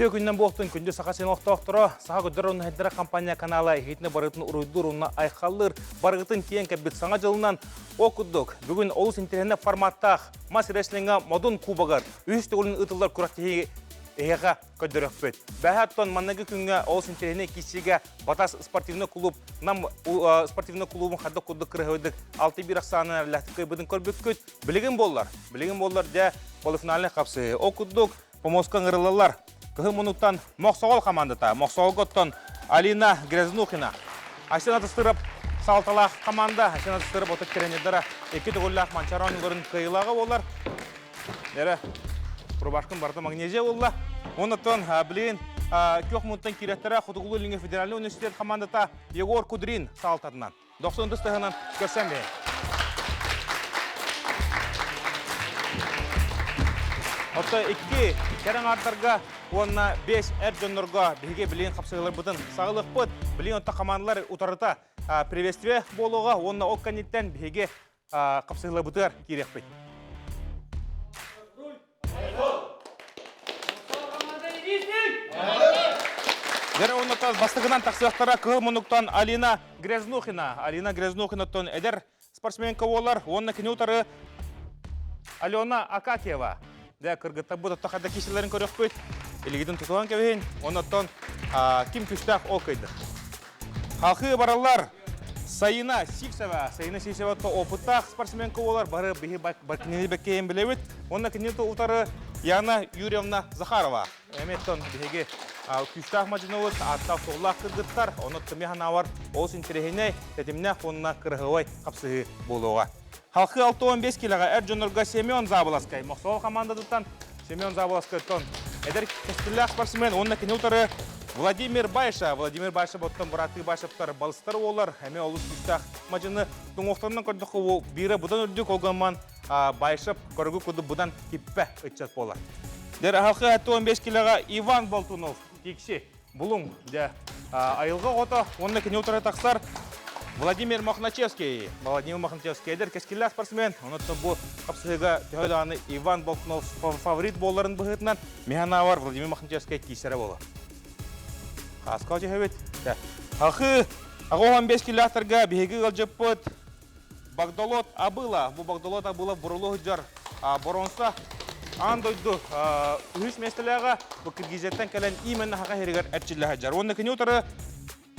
Үтүө күннэн буолтун күндү Саха сирин олохтоохторо, Саха көрдөр уонна компания канала иһитинэ барытын уруйдуур уонна айхаллыыр, барыгытын киэн кэлбит саҥа дьылынан ол курдук бүгүн олус интэриэһинэй форматтаах мас рестлинга Модун Кубогар үһүс төгүлүн ыытыллар күрэхтэһии эһиэхэ көрдөрөхпүт. Бэһэ оттон манныгы күҥҥэ олус интэриэһинэй киирсиигэ Батас спортивный клуб Нам спортивный клубун хадда курдук кырыһыбыдык 6-1 ахсаанынан эрэллээхтик кыайбытын көрбүккүт. Билигин буоллар, билигин буоллар дьэ полуфинальный хапсыһыы. Ол курдук помоска ыҥырыллаллар. Кыһыл мунуктан Мохсоҕол командата, Мохсоҕолго оттон Алина Грязнухина. Айсен Атыстыров салталаах команда, Айсен Атыстыров отут тренердара икки төгүллээх Манчаары оонньууларын кыайыылааҕа буолар. Эрэ, рубашкам барыта магнезия буолла. Оннуттан билигин күөх мунтан киирэттэрэ Хотугулуу-Илиҥҥи федеральнай университет командата Егор Кудрин саалтатынан. Дохсун тыстыһынан көрсөн бэйэ. Отто икки кэрэ аҥаардарга уонна бес эр дьоннорго биһиги билигин хапсыһыыларбытын саҕалыахпыт. Билигин отто хамаандалар утарыта приветствие буолуоҕа уонна ол кэнниттэн биһиги хапсыһыыларбытыгар киириэхпит. Дьэ оннуттан бастакынан тахсыахтара кыһыл муннуктан Алина Грязнухина. Алина Грязнухинаттан эдэр спортсменка буолар уонна кини утары Алена Акакиева. Дьэ кыргыттар бу тохто хадда киселерин көрөхпүт. Илигитин тутуһан кэбиһин. Оннуттан ким күстээх ол кыйды. Халхыы бараллар Сайына Сивцева. Сайына Сивцева то опыттаах спортсменка буолар. Бары биһи кинини бэккэйэн билэбит. Уонна кинини утары Яна Юрьевна Захарова. Эмиэттон биһиги күүстээх мадьыныбыт, ааттаах-суоллаах кыргыттар. Ону тымы ханаавар олус интэриэһинэй, тэтимнээх уонна кыраһыабай хапсыһыы буолуоҕа. Халхыы 65 килэҕэ эр дьоннорго Семен Заболоскай. Мохсоҕол хамаандатыттан Семен Заболоскайтон эдэр кэскиллээх спортсмен уонна кини утары Владимир Байша. Владимир Байша боттон бырааттыы Байшевтар балыстар уолар. Эмиэ олус күүстээх мадьыны туҥуохтарынан көрдөххө биирэ будан үрдүк олгомман Байшев көрүгү курдук будан киппэ ыччат буолар. Дэр халхыы 15 килэҕэ Иван Болтунов тикси Булуҥ, дьэ, айылҕа оҕото уонна кини утары тахсар Владимир Мохначевский. Владимир Мохначевский эдэр кэскиллээх спортсмен. Онуттан бу хапсыһыыга төһө даҕаны Иван Болтунов фаворит буоларын быһыытынан Миханавар Владимир Мохначевский киирсэрэ буолар. Хааска түһэбит. Хахы 85 километрга биһиги ыалдьыппыт Багдолот Абыла. Бу Багдолот Абыла бурулу сылдьар боруонса аан дойду үһүс миэстэлээҕэ бу Киргизияттан кэлэн именно Саха сиригэр эрчиллэ сылдьар. Уонна кини утары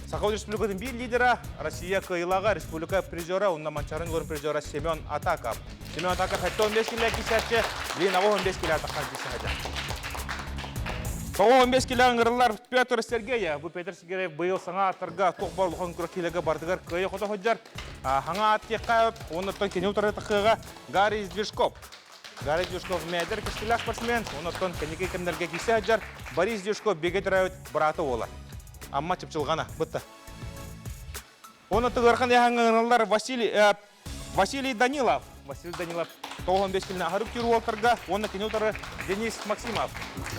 Саха Республикатын биир лидера, Россия кыайыылааҕа, республика призера, уонна Манчаарын горын призера Семен Атаков. Семен Атаков 75 килэ кисээччи, билигин 85 килэ тахсан киирсэ сылдьар. 95 килэ ыҥырыллар Петр Сергеев. Бу Петр Сергеев быйыл саҥа аттарга туох бар улахан күрэхтэһиилэргэ барытыгар кыайа-хото сылдьар. Хаҥа аат диэххэ уоннаттан кини утары тахыаҕа Гарри Сдвижков. Гарри Сдвижков мээдэр кэскиллээх спортсмен, оннуттан кэнники кэмнэргэ киирсэ сылдьар Борис Сдвижков бигэ төрөөбүт быраата уола. Амма чыпчылҕана бытта. Оннуттан ыарахан ыһаҥҥа Василий Василий Данилов. Василий Данилов 95 килини аһарып түр уолтарга уонна кини утары Денис Максимов.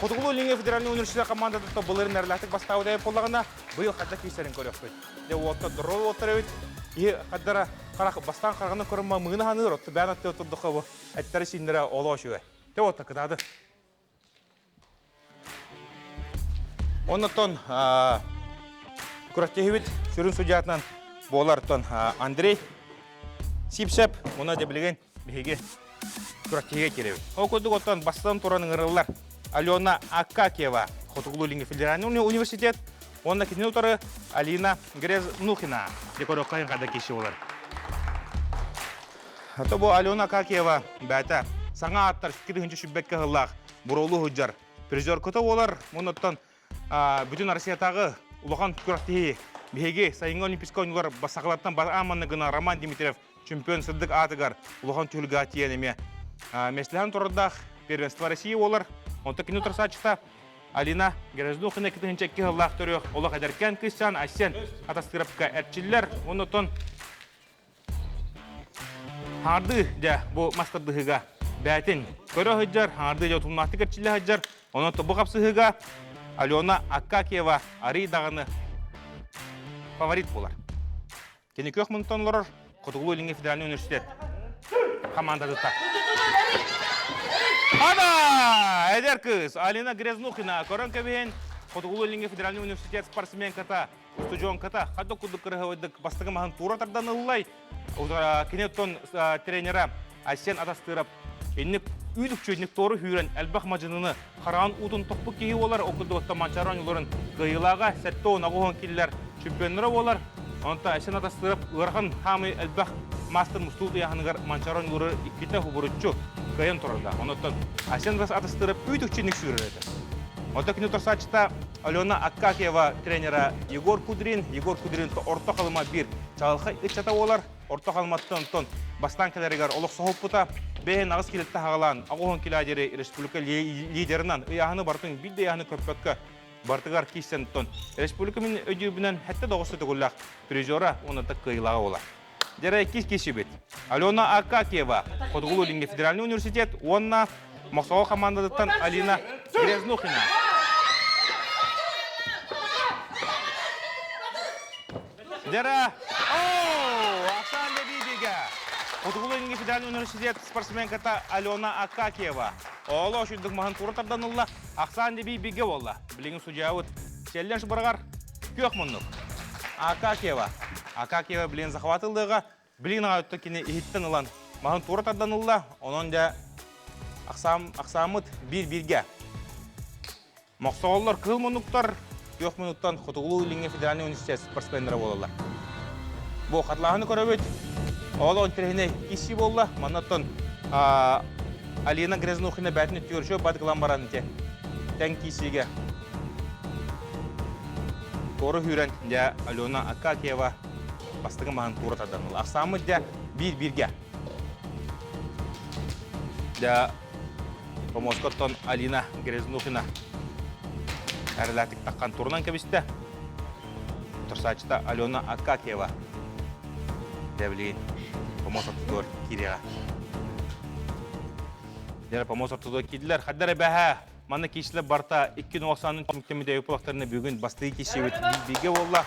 Хотугулуу-Илиҥҥи федеральнай университет командата былырын эрэлээхтик бастаабыт эбит буоллаҕына, быйыл хайдах киирсэрин көрүөхпүт. Дьэ уолта здоровый уолтар эбит. Киһи хаддара харах бастаан хараҕынан көрүмма мыына ханыыр, отто бээн аттыа турдухха бу эттэрэ сииннэрэ олоо үчүгэй. Те уолта кытаады. Оннуттан күрэхтэһиибит сүрүн судьятынан буолар тон Андрей Сипсеп уна дьэ билигин биһиги күрэхтэһиигэ киирэбит. Ол курдук оттон бастан туран ыҥырыллар Алена Акакиева Хотугулуу-Илиҥҥи федеральный университет уонна кинини утары Алина Грязнухина декороккайын хада киши болар. Ото бу Алена Акакиева бэйэтэ саҥа ааттар 2021 сыллаах буруолуу сылдьар призер көтө буолар. Оннуттан бүтүн Россиятааҕы улахан күрэхтэһии биһиги сайыҥҥы Олимпийскай оонньуулар сахалартан ааманна гына Роман Дмитриев чемпион сырдык аатыгар улахан түһүлгэҕэ тиийэн эмиэ миэстэлэһэн турардаах первенство России буолар. Онтон кини утарсааччыта Алина Грязнухина 2002 сыллаах төрүөх олох эдэркээн кыысчаан Айсен Атастыырапка эрчиллэр. Оннуттан Хаардыы дьэ бу мас тардыһыыга бээтин көрө сылдьар, хаардыы дьэ утумнаахтык эрчиллэ сылдьар. Онон бу хапсыһыыга Алена Акакиева арый даҕаны фаворит буолар. Кини күөх мунтан олорор Хотугулуу-Илиҥҥи федеральнай университет командатыттан. Ада! Эдэр кыыс Алина Грязнухина көрөн кэбиһин Хотугулуу-Илиҥҥи федеральный университет спортсменката, устудьуонката хадда курдук кырыһабайдык бастакы маһын туура тардан ыллай. Кини оттон тренера Айсен Атастыров инник үүдүкчү туору хүүрэн элбэх мадьыныны хараан уутун тохпут киһи буолар, ол курдук оттон Манчаары оонньууларын кыайыылааҕа 70 киллэр чемпионнара буолар. Онтон Айсен Атастыров ыарахан хаамый элбэх мастер мустуу ыйааһыныгар Манчаары оонньуулары иккитэ хубуруччу кыайан турарда. Онтон Айсен Атастыров үүтүкчүнүк сүүрэр этэ. Онтон кини торсааччыта Алена Акакиева тренера Егор Кудрин. Егор Кудрин орто халыма биир чаҕылхай ыччата буолар. Орто халыматтан онтон бастаан кэлэригэр олох соһуппута. Бэйэн аҕыс килиттэ хаҕалаан, аҕуһун килаадери республика лидерынан ыйааһыны барытын биир да ыйааһыны көппөккө бартыгар киирсэн оттон республика мин өйдүүрбүнэн хэттэ да оҕус төгүллээх призера уонна да кыайыылааҕа буолар. Дьэрэ иккис киһибит Алена Акакиева, Хотугулуу-Илиҥҥи федеральный университет уонна Мохсоҕол хамаандатыттан Алина Грязнухина. Дьэрэ, о, Оксана Лебедига! Хотугулуу-Илиҥҥи федеральный университет спортсменката Алена Акакиева. Ооло ошуйдук маһын тура тарданылла, Оксана Лебедига буолла. Билигин судьябыт Селлен Шбарагар күөх муннук. Акакиева. Акакиева билигин захватыллыаҕа. Билигин аҕа кини иһиттэн ылан маһын туора тардан ылла. Онон дьэ ахсааммыт биир-бииргэ. Мохсоҕоллор кыһыл муннуктар күөх муннуктан Хотугулуу-Илиҥҥи федеральный университет спортсменнара буолаллар. Бу хатлааһыны көрөбүт. Ол интэриэһинэй исси буолла. Маннаттан Алина Грязнухина бээтин өттүгэр үчүгэй бат гылан баран ити тэҥ киисиигэ туора сүүрэн дьэ Алена Акакиева бастакы маһын туура тардан ылла. Ахсааммыт дьэ биир-бииргэ. Дьэ Помоскоттон Алина Грязнухина эрэлээтик таххан турунан кэбистэ. Торсааччыта Алена Акакиева. Дьэ билигин помос ортотугар киириэҕэ. Дьэ помос ортотугар киирдилэр. Хаддар эбэһэ манна киирсилэр барта 2-90 түмүктэммит өйүпулахтарына бүгүн бастыы киирсибит бииргэ буолла.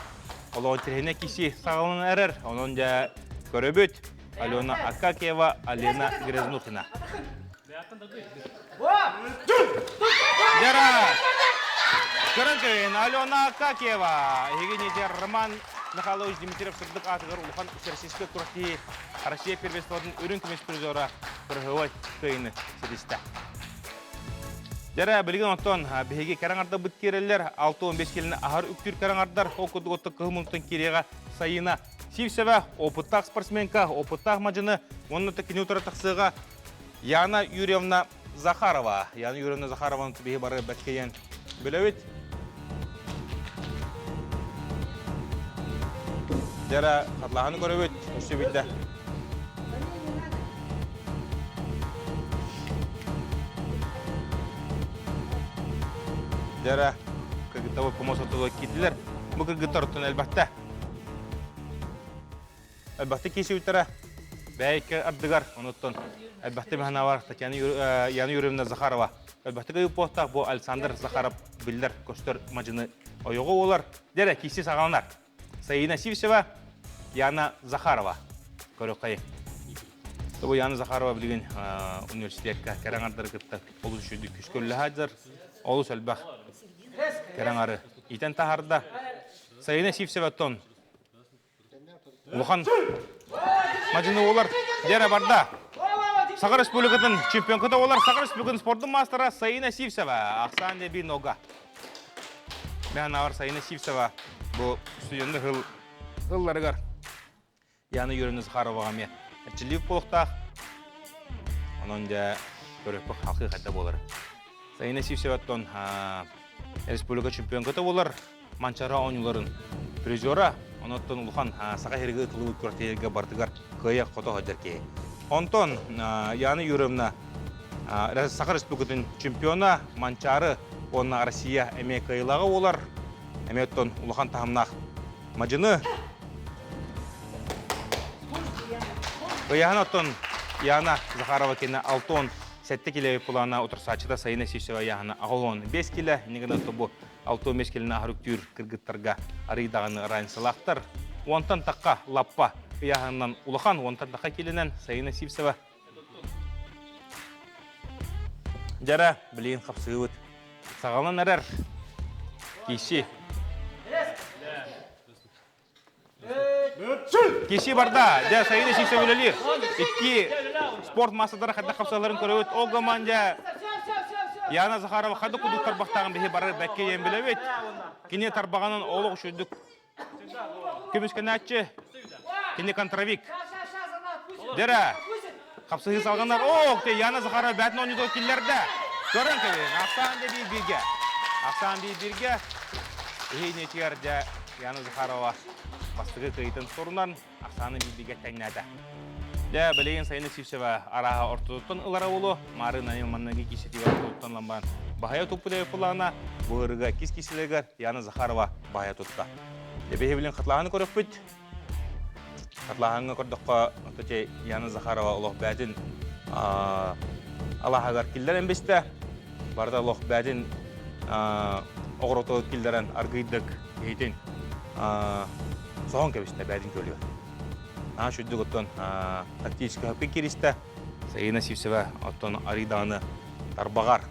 Олоҕун тирэһинэ киирсии саҕаланан эрэр. Онон дьэ көрөбүт. Алена Акакиева, Алена Грязнухина. Дьара! Көрөн көрүн, Алена Акакиева, эһиги Роман Михайлович Дмитриев сырдык аатыгар улахан Всероссийскай күрэхтэһии Россия первенствотын үрүҥ көмүс призера призовой кыайыыны ситистэ. Дьэрэ, билигин оттон биһиги кэрэҥ киирэллэр, 6-15 килини аһар үктүүр кэрэҥардар, ол курдук оттон кыһыл муннуктан киириэҕэ Сайына Сивцева, опыттаах спортсменка, опыттаах мадьыны, уонна кини утары тахсыаҕа Яна Юрьевна Захарова. Яна Юрьевна Захарованы биһи бары бэткэйэн билэбит. Дьара хатлааһыны көрөбүт, өссө билдэ. Дьара кыргыттар помос ортолугар киирдилэр. Бу кыргыттар оттон элбэхтэ. Элбэхтик киирсибиттэрэ. Бэйкэ ардыгар, онуттан элбэхтик маханавар Татьяна Яна Юрьевна Захарова. Элбэхтик ыйыппуохтаах бу Александр Захаров биллэр көстөр мадьыны ойоҕо буолар. Дьэрэ, киирси саҕаланар. Саина Сивцева, Яна Захарова. Көрүөххэйиҥ. Бу Яна Захарова билигин университекка кэрэ аҥардары кытта олус үчүгэй күүскэ үлэлэһэ Олус элбэх кэрэ аҥары иитэн таһаарда. Саина Сивцеваттан улахан мадьыны буолар Дера барда. Саха Республикатын чемпионката буолар Саха Республикатын спордун маастара Саина Сивцева. Ахсаан деби нога. Мэханавар Саина Сивцева бу студенты хыл хылларыгар Яна Юрьевна Захароваҕа эмиэ эрчиллиик буолуохтаах. Онон дьэ көрүөхпүт халқыы хайда буолар. Саина Сивцеваттан республика чемпионката буолар Манчара оонньууларын призера, онуттан улахан Саха сиригэр ытыллыбыт күрэхтэһиигэ барытыгар кыайа-хото сылдьар киһи. Онтон Яна Юрьевна Саха Республикатын чемпиона, Манчаары уонна Россия эмиэ кыайыылааҕа буолар. Эмиэ оттон улахан таһымнаах мадьыны. Ыйаһын оттон Яна Захарова кинэ 67 килэ пулана утарсааччыта Сайына Сивцева ыйааһына 85 килэ. Иннигин бу 65 килэни аһар үктүүр кыргыттарга арый даҕаны разницалаахтар. Уонтан тахха лаппа ыйааһынынан улахан, уонтан тахха килэнэн Сайына Сивцева. Дьара, билигин хапсыыбыт. Саҕалан эрэр. Киси. Киси барда. Дьэ, Сайына Сисе үлэлиир. Икки спорт маастардара хайдах хапсаларын көрөбүт. Ол гоман дьэ Яна Захарова хайдах курдук тарбахтааҕын биһи бары бэккэ диэн билэбит. Кини тарбаҕынан олох үчүгдүк көмүскэнээччи. Кини контровик. Дьэрэ, хапсыһыы салҕанар. Ох, те Яна Захарова бээтин оонньуутугар киллэрдэ. Көрөн кэбиһин. Ахсаан да биир бииргэ. Ахсаан биир бииргэ. Иһин дьэ Яна Захарова бастакы кыайыытын сурунан ахсааны биир бииргэ тэҥнээтэ. Дьэ, билигин Сайына Сивцева арааһа ортотуттан ылара буолуо. Маарын Анил манныгы киисэтигэр ортотуттан ламбаан баһайа туппут эбит буоллаҕына, бу ырыга кис киселигэр Яна Захарова баһайа тутта. Дьэ, биһи билин хатылааһыны көрөхпүт. Хатылааһыҥҥа көрдөххө, оточе Яна Захарова олох бээтин алааһыгар киллэрэн бистэ. Барыта олох бээтин оҕороту киллэрэн аргыйдык иһитин соһон кэбистэ бээтин көлүө. Наһаа үчүгдүк оттон тактическай хөпкө кииристэ. Саина Сивцева оттон арыйдаҕаны тарбаҕар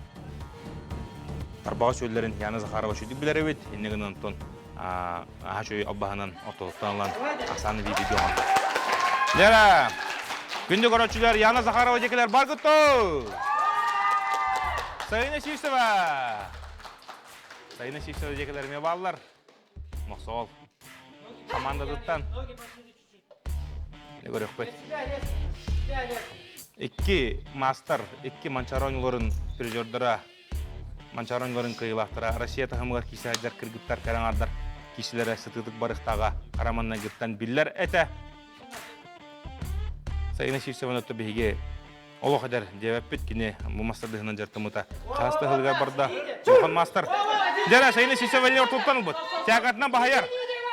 тарбаҕа сүөллэрин Яна Захарова үчүгдүк билэр эбит. Инньэ гынан оттон аһа үчүгэй албаһынан ортотуттан ылан ахсааны биир оҥордо. Лера! Күндү көрөөччүлэр Яна Захарова диэкилэр бар гытту! Саина Сивцева! Саина Сивцева диэкилэр эмиэ бааллар. Мохсоҕол командатыттан көрүөхпүт. Икки маастар, икки Манчаары оонньууларын призердара, Манчаары оонньууларын кыайыылаахтара Россия таһымыгар киирсэ сылдьар кыргыттар, кэрэ аҥаардар киирсилэрэ сытыытык барыахтааҕа араманнайгыттан биллэр этэ. Сайына Сивцеваны биһиги Олох эдэр диэбэппит кини бу мастардыһынан дьарыктаммыта. Хаас таһылыгар барда. Улахан маастар. Дьара Сайына Сисевали ортуттан ылбыт. Тягатынан баһайар.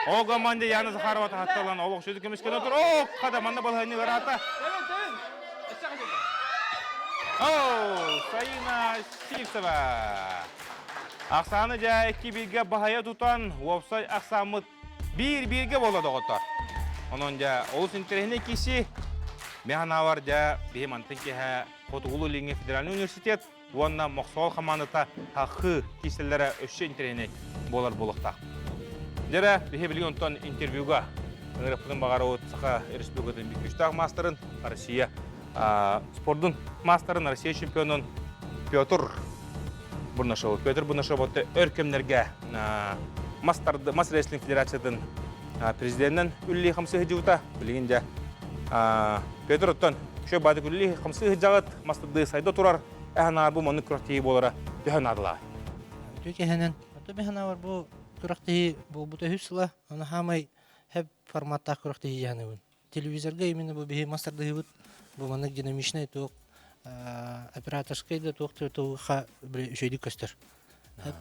Ол команда Яна Захарова таһатталан олох сүдү көмүскэнэ отур. О, хада манна балаһыанньа ыараата. О, Сайына Сивцева. Ахсааны дьэ икки бииргэ баһайа тутан, уопсай ахсааммыт биир-бииргэ буолла доҕоттор. Онон дьэ олус интэриэһинэй киси. Мен санаабар дьэ биһи мантан киэһэ Хотугулуу-Илиҥҥи федеральный университет уонна Мохсоҕол хамаандата хахы киисэллэрэ өссө интэриэһинэй буолар буолуохтаах. Дьэрэ, биһи билигин онтон интервьюга ыҥырыппытын баҕарабыт Саха Республикатын биир күүстээх маастарын, Россия спордун маастарын, Россия чемпионун Петр Бурнашов. Петр Бурнашов өр кэмнэргэ мас, мас рестлинг федерациятын президенинэн үлэлии хамсыы сылдьыбыта. Билигин дьэ Петр оттон үчүгэй баадык үлэлии хамсыы сылдьаҕыт, мас тардыы сайда турар, эһэ бу маннык күрэхтэһии буолара төһө наадалаах? Үтүө киһинэн, ото бэһэнавар бу күрэхтэһии буолбута үһүс сыла, аны хаамай хэп форматтаах күрэхтэһии дьаһаныбын. Телевизорга именно бу биһи мас тардыһыбыт бу маннык динамичнай туох операторскай да туох туха үчүгэйдик көстөр.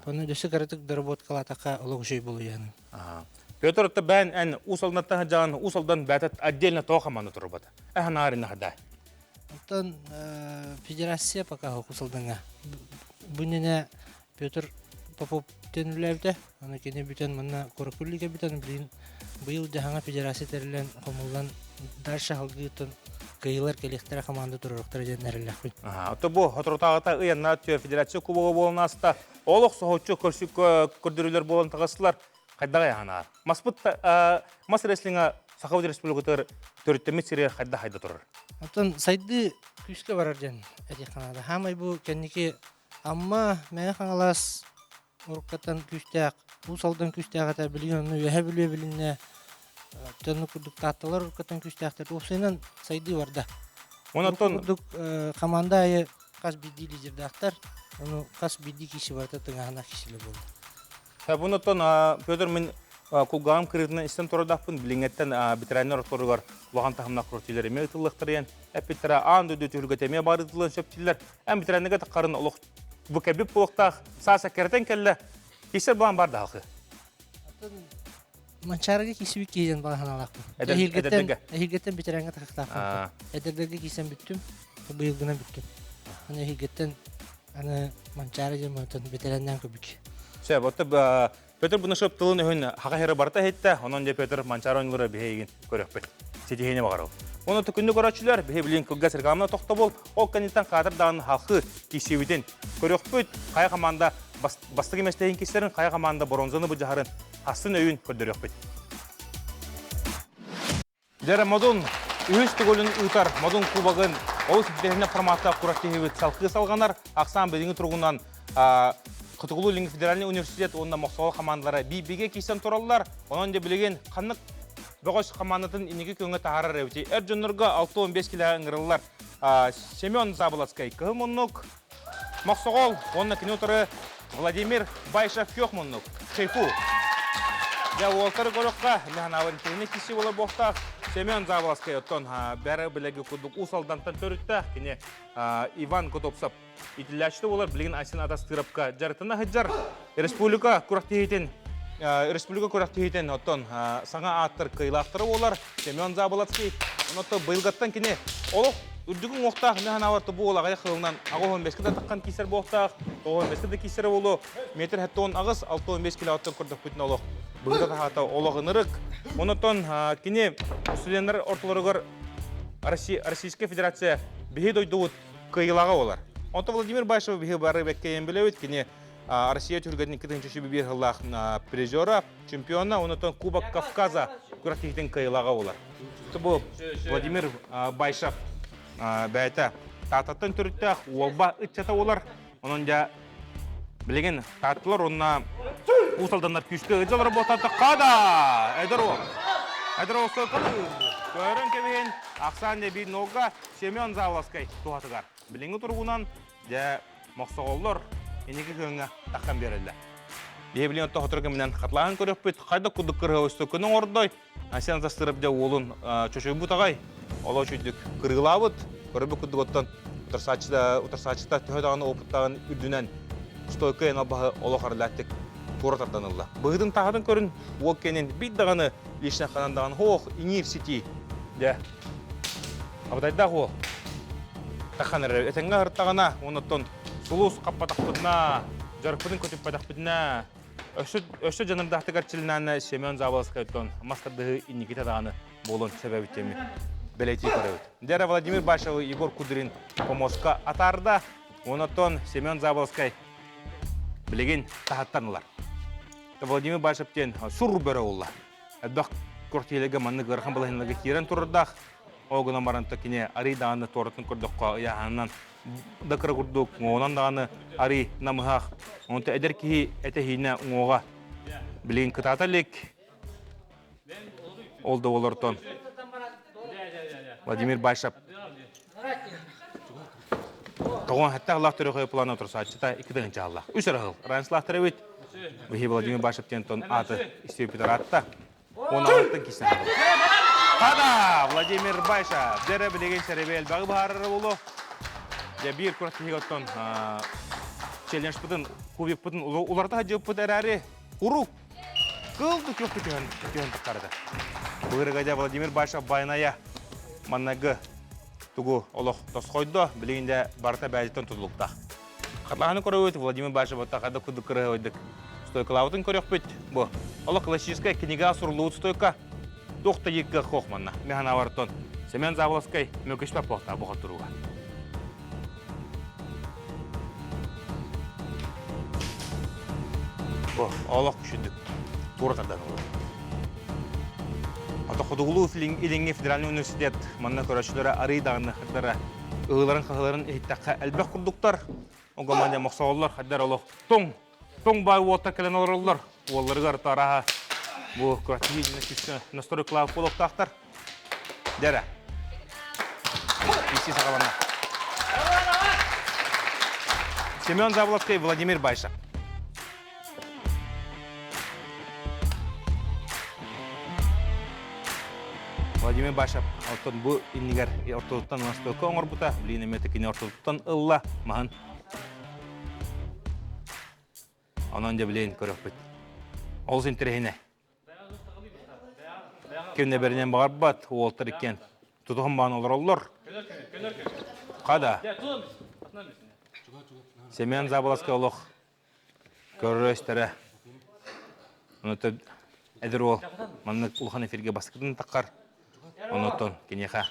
Ону өссө кыратык доработкалаатахха олох үчүгэй буолуйаһын. Петр отто бээн эн Уус Алдантан сылдьаҕын Уус Алдан бээтэ отдельно тоҕо хамаанда турбата. Эһэн аарына хада. Оттон федерация пока Уус Алданга. Бу иннинэ Петр Попов төнүлээбитэ. Аны кини бүтэн манна куракуллика бүтэн билигин быйыл дьаһаҥа федерация тэриллэн хомуллан дальше салгыытын кыайыылар кэлиэхтэрэ команда туруоруохтара диэн эрэллээхпин. Ото бу соторутааҕыта ыйанна федерация кубога буолан ааста. Олох соһуччу көрсүк көрдөрүүлэр буолан таҕыстылар. Хайдах айаһанаар? Маспыт мас рестлинга Саха Республикатыгар төрүттэммит сиригэр хайдах хайда турар? Оттон сайдыы күүскэ барар диэн этиэххэ наада. Хаамай бу кэнники Амма, Мэҥэ Хаҥалас уруккаттан күүстээх, Уус Алдан күүстээх этэ, билигин онно Үөһээ Бүлүү билиннэ, дьонну курдук Таатталар уруккаттан күүстээхтэр. Уопсайынан сайдыы барда. Онон курдук команда аайы хас биирдии лидердаахтар, ону хас биирдии киһи барыта тыҥааһынах киһилэр буолла. Бунуттан Петр мин кулгааҕым кырыытынан истэн турардаахпын билиҥҥэттэн ветераннар ортолоругар улахан таһымнаах күрэхтэһиилэр эмиэ ыытыллыахтарыйан эппиттэрэ аан дойду түһүлгэтэ эмиэ баар ыытыллыан сөп дииллэр. Эн ветеранныга таххарын олох бу кэлбит буолуохтаах саас эккирэтэн кэллэ. Киссер буолан бар даалхы. Манчаарыга киирсибит киһи диэн баҕа санаалаахпын. Эһиилгэттэн эһиилгэттэн ветераҥҥа тахыахтаахпын. Эдэрдэргэ киирсэн бүттүм. Быйылгынан бүттүм. Аны эһиилгэттэн Аны Манчаары диэн мантан бэтэрээннээн көбүк. Сөп, отто Петр Бунашов тылын өһүн хаха хера барыта иһиттэ, онон дьэ Петр Манчаары оонньуулара биһигин көрөхпүт. Ситиһиини баҕарабын. Оны күндү көрөөччүлэр, биһи билин кылгас рекламна тохтобул, ол кэнниттэн хаатыр даҕаны халхы киирсиибитин көрүөхпүт. Хайа команда бастакы миэстэһин киирсэрин, хайа команда боронзаны быдьаһарын астын өйүн көрдөрүөхпүт. Дьэрэ Модун үһүс төгүлүн ыытар Модун кубогын олус интэриэһинэй форматтаах күрэхтэһиибит салгыы салҕанар. Ахсаан билиҥҥи туругунан Хотугулуу-Илиҥҥи федеральнай университет уонна Мохсоҕол хамаандалара биир-бигэ киирсэн тураллар. Онон дьэ билигин ханнык бөҕөс хамаандатын инники күөҥҥэ таһаарар эбитий? Эр дьоннорго 65 килэҕэ ыҥырыллар Семен Заболоцкай кыһыл муннук, Мохсоҕол уонна кини утары Владимир Байшев күөх муннук, Шейфу. Дьэ, уолтары көрөххө, Миханавын киһини киси буолар буохтаах Семен Заболоцкай оттон бәрі билеги курдук Уус Алдантан төрүттээх кини Иван Готовцев итиллээччи буолар билигин Айсен Атастыырапка дьарыктана сылдьар республика күрэхтэһиитин республика күрэхтэһиитин оттон саҥа ааттар кыайыылаахтара буолар Семен Заболоцкий онон быйылгаттан кини олох үрдүк уҥуохтаах мин санаабар бу уол аҕыйах сылынан 85-ке да таххан киирсэр буолуохтаах 95-ке да киирсэрэ буолуо метр 78 65 килоттон көрдөхпүтүнэ олох быһыта таһаата олох ынырык онотон кини студеннар ортолоругар Российская Федерация биһи дойдубут кыайыылааҕа буолар. Онтон Владимир Башев биһи бары бэккэйэн билэбит. Кини Россия түргэтин 2001 сыллаах призера, чемпиона, онтон Кубок Кавказа күрэхтэһиитин кыайыылааҕа буолар. Бу Владимир Байшев бэйэтэ Тааттаттан төрүттээх уолба ыччата буолар. Онон дьэ билигин Таатталар уонна Уус Алданнар күүскэ ыдьалар буолтата хада! Эдэр уол. Эдэр уол соколу. Көрөн кэбиһин ахсаан дьэ биир нолга Семен Заволоскай туһатыгар. Билиҥҥи туругунан дьэ мохсоҕоллор инники кыһыҥҥа тахсан биэрэллэр. Биһи билигин отто хотор кэминэн хатылаан көрүөхпүт. Хайдах курдук кырыһа өстөккүн оҥордой. Айсен Застыров дьэ уолун чочуйбут аҕай. Олоо үчүйдүк кырыылаабыт. Көрбүт курдук оттон утарсааччыта төһө даҕаны опыттааҕын үрдүнэн стойка эн албаһы олох арылааттык туора тардан ылла. Быһыытын таһатын көрүн уол кэнин бит даҕаны лично ханан даҕаны хоох иҥиир ситии. Дьэ Абытайдаах уол. Тахан эрэ этэҥҥэ аһыртаҕына, оннуттан сулус хаппатахпытына, дьарыкпытын көтүппэтэхпитинэ, өссө, өссө дьанырдаахтык эрчилинээнэ Семен Заболоцкайтон мас тардыһыы инникитэ даҕаны буолуон сөбөбүт диэми бэлиэтии көрөбүт. Дьэ Владимир Башевы Егор Кудрин помоска атаарда, оннуттан Семен Заболоцкай билигин таһаттан ылар. Владимир Башев диэн сур бөрө буолла. Элбэх квартираларга маннык ыарахан балаһыанньаларга киирэн турардаах. Ол гынан баран кини арый даҕаны туоратын көрдөххө ыйааһынынан да кыра курдук, уҥуоҕунан даҕаны арый намыһах. Онто эдэр киһи этэһиинэ уҥуоҕа билигин кытаата илик. Ол да олортон Владимир Байшап Тоҕон хатта аллах төрөхөй плана турсааччыта икки тыһыынча аллах. Үс арахыл. Ранслахтар эбит. Биһи Владимир Башев диэн тон ааты истиэппит аратта. Он алтын кисен Тада! Владимир Байша. Дэрэ билигин сэрэби элбэҕи быһаарара буолуо. Дьэ биир күрэхтэһиигэ оттон челленджпытын, кубикпытын уларыта сылдьыбыппыт эрээри, урук кыл да күөхпүт түһэн түһэн таххарда. Быырыга дьэ Владимир Башев байанайа маннагы тугу олох тосхойдо, билигин дьэ барыта бэйэтиттэн тутулуктаах. Хатылаһаны көрөбүт, Владимир Башев хада курдук кырыһабайдык стойкалаабытын көрүөхпүт. Бу олох классическая книга суруллубут стойка. Туох да кыах хоох манна. Мен санаабар Семен Заболоцкай мөкүспэт буолта бу хотуруга. Бу олох күшүндүк тура тардан олор. Ата Хотугулуу Илиҥҥи федеральный университет манна көрөөччүлэрэ арый даҕаны хардара ыһыыларын-хаһыыларын иһиттэххэ элбэх курдуктар. Онго манна мохсоҕоллор хаддар олох тоҥ тоҥ баай уолтар кэлэн олороллор. Уолларыгар тараһа бу күрэхтэһии күүскэ настройкалаах буолуохтаахтар. Дьэрэ. Икки саҕаланна. Семен Заболоцкай, Владимир Байшев. Владимир Башев оттон бу иннигэр ортотуттан настойка оҥорбута, билигин эмиэ кини ортотуттан ылла маһын. Онон дьэ билигин көрүөхпүт. Олус интэриэһинэй. Ким да бэринэн баҕарбат, уолтар иккиэн тутуһан баан олороллор. Хада. Семен Заболоцкай олох көрөр-истэрэ. Онон эдэр уол маннык улахан эфиргэ бастакытын таххар. Онотон киниэхэ.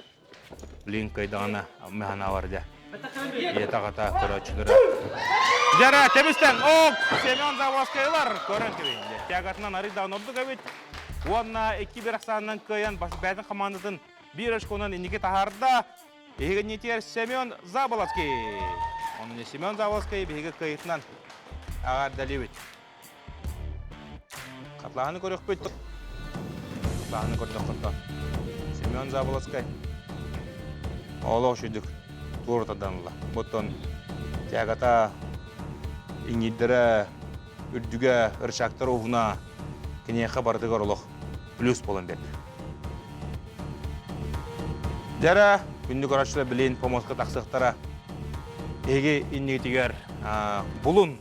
Блин кыайдаҕына механалар дьэ. Ийэтэ аҕата көрөөччүлэрэ. Дьара тэбистэн ок Семен Заводскайлар көрөн кэбиһин. Тягатынан арыйдаҕын ордук эбит. Уонна икки бір ахсаанынан кыайан бэйэтин хамаандатын биир очконан инники таһаарда. Биһиги Семен Заболоцкий. Онон Семен Заболоцкий биһиги кыайытынан аҕардалыбыт. Хатлааһыны көрүөхпүт. Хатлааһыны көрдөххө Семен Заболоцкай олох үчүгдүк туора тардан Оттон тягата иҥиирдэрэ үрдүгэ ырчаактар уһуна киниэхэ барытыгар олох плюс буолан биэрдэ. Дьара, күндү көрөөччүлэр билин помостка тахсыахтара. Эһиги иннигитигэр булун